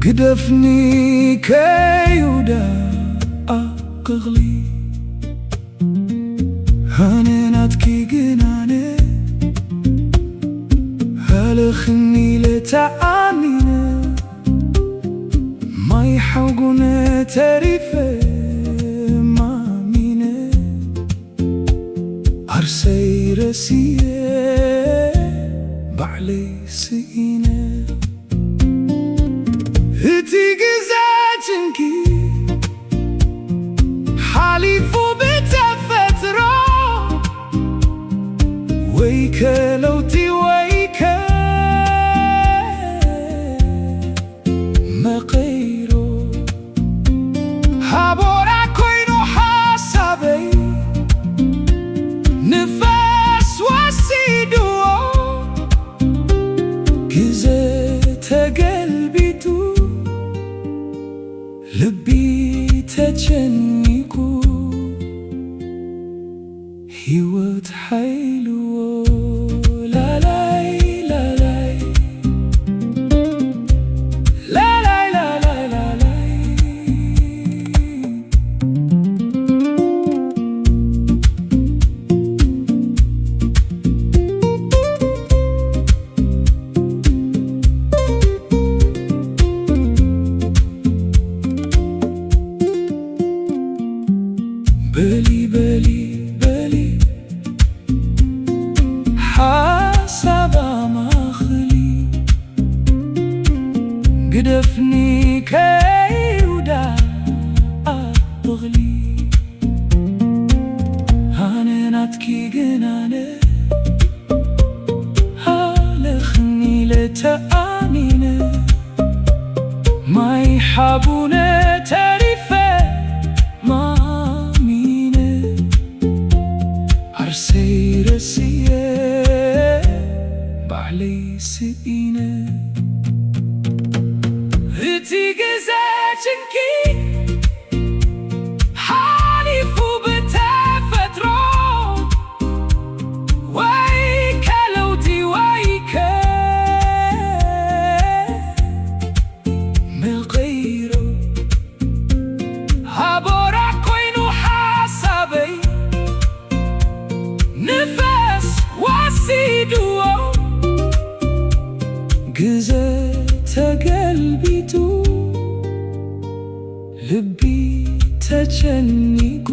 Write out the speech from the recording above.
ግደፍኒ ከይውዳእ እኽሊ፣ ኣነ ናትኪ ግን ኣነ ሃለኽኒ ኢለ ተኣሚነ፣ ማይ ሓውጉነ ተሪፈ ማሚነ፣ ዓርሰይ ረሲየ ባዕለይ ስኢነ። እቲ ግዜ ጭንቂ ሓሊፉ ብተፈጥሮ፣ ወይከ ለውጢ ወይከ መቐይሮ። ሃቦራ ኮይኑ ሓሳበይ ንፋስ ወሲድዎ፣ ግዜ ተገልቢጡ ልቢ ተጨኒቁ፣ ህይወት ሓይልዎ። ላላይ ላላይ፣ ላላይ ላላይ ላላይ። በሊ በሊ በሊ፣ ሓሳብ ኣማኽሊ፣ ግደፍኒ ከይውዳእ እኽሊ፣ ኣነ ናትኪ ግን ኣነ ሃለኽኒ ኢለ ተኣሚነ፣ ማይ ሓቡነ ተሪፈ ማሚነ፣ ዓርሰይ ረሲየ ባዕለይ ስኢነ። እቲ ግዜ ጭንቂ ሓሊፉ ብተፈጥሮ፣ ወይከ ለውጢ ወይከ መቐይሮ። ሃቦራ ኮይኑ ሓሳበይ ንፋስ ወሲድዎ፣ ግዜ ተገልቢጡ ልቢ ተጨኒቁ።